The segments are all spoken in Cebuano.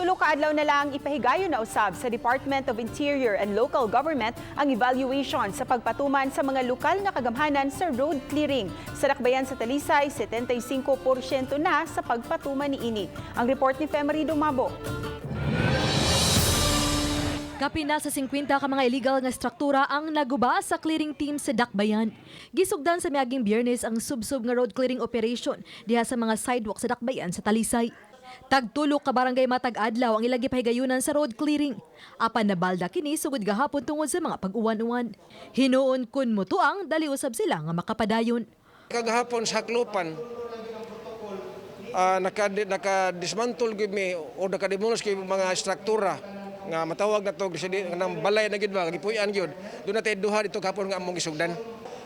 Tulo ka adlaw na lang, ipahigayon na usab sa Department of Interior and Local Government ang evaluation sa pagpatuman sa mga lokal nga kagamhanan sa road clearing. Sa Dakbayan sa Talisay, 75% na sa pagpatuman niini. Ang report ni Femery Dumabo. Kapin na sa 50 ka mga illegal nga struktura ang naguba sa clearing team sa Dakbayan. Gisugdan sa miaging Biyernes ang subsob nga road clearing operation diha sa mga sidewalk sa Dakbayan sa Talisay. Tagtulo ka barangay matag adlaw ang ilang gipahigayunan sa road clearing. Apan nabalda kini sugod gahapon tungod sa mga pag-uwan-uwan. Hinuon kun mutuang dali usab sila nga makapadayon. Kagahapon sa Haklupan, naka dismantle gyud mi o naka-demolish gyud mga struktura nga matawag na to ng balay na gyud ba, gipuy-an gyud. Duna tay duha dito gahapon nga among gisugdan.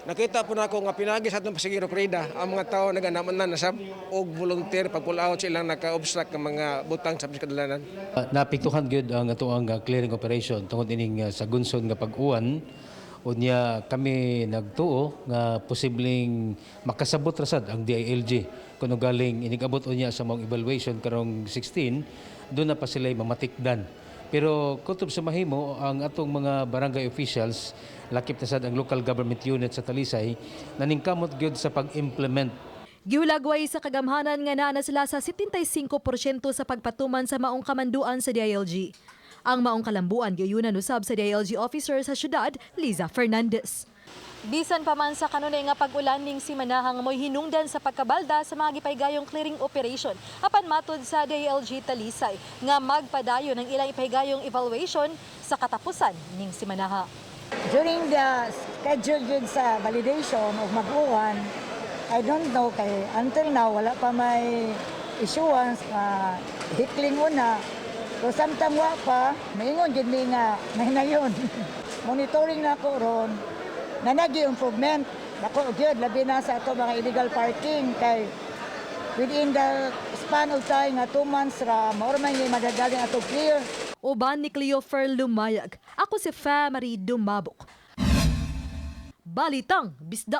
Nakita po nako nga pinagi sa atong Pasiguero Krida ang mga tao naganaman na sab og volunteer pag pull out silang naka-obstruct ng mga butang sa kadalanan. Naapektuhan gyud ang atoang clearing operation tungod ining sa gunson nga pag-uwan. Unya kami nagtuo nga posibleng makasabot ra sad ang DILG kung galing inigabot unya sa mga evaluation karong 16, duna pa sila mamatikdan. Pero kutob sa mahimo, ang atong mga barangay officials, lakip na sad ang local government unit sa Talisay, naningkamot gyud sa pag-implement. Gihulagway sa kagamhanan nga naa na sila sa 75% sa pagpatuman sa maong kamanduan sa DILG. Ang maong kalambuan giyunan usab sa DILG officer sa syudad, Liza Fernandez. Bisan pa man sa kanunay nga pag-ulan ning simanahang mo'y hinungdan sa pagkabalda sa mga gipahigayong clearing operation. Apan matod sa DILG Talisay nga magpadayon ang ilang ipahigayong evaluation sa katapusan ning simanaha. During the schedule yun sa validation of mag-uwan, I don't know kay until now wala pa may issuance nga hikling una. So samtang wa pa, maingon jud mi nga mahinayon. Monitoring na ko ron, na nagi improvement. Dako gyud, labi na sa ato mga illegal parking, kay within the span of time nga 2 months ra mao ra man yung madadaling ato clear. Uban ni Cleofer Lumayag. Ako si Famary Dumabok. Balitang Bisdak.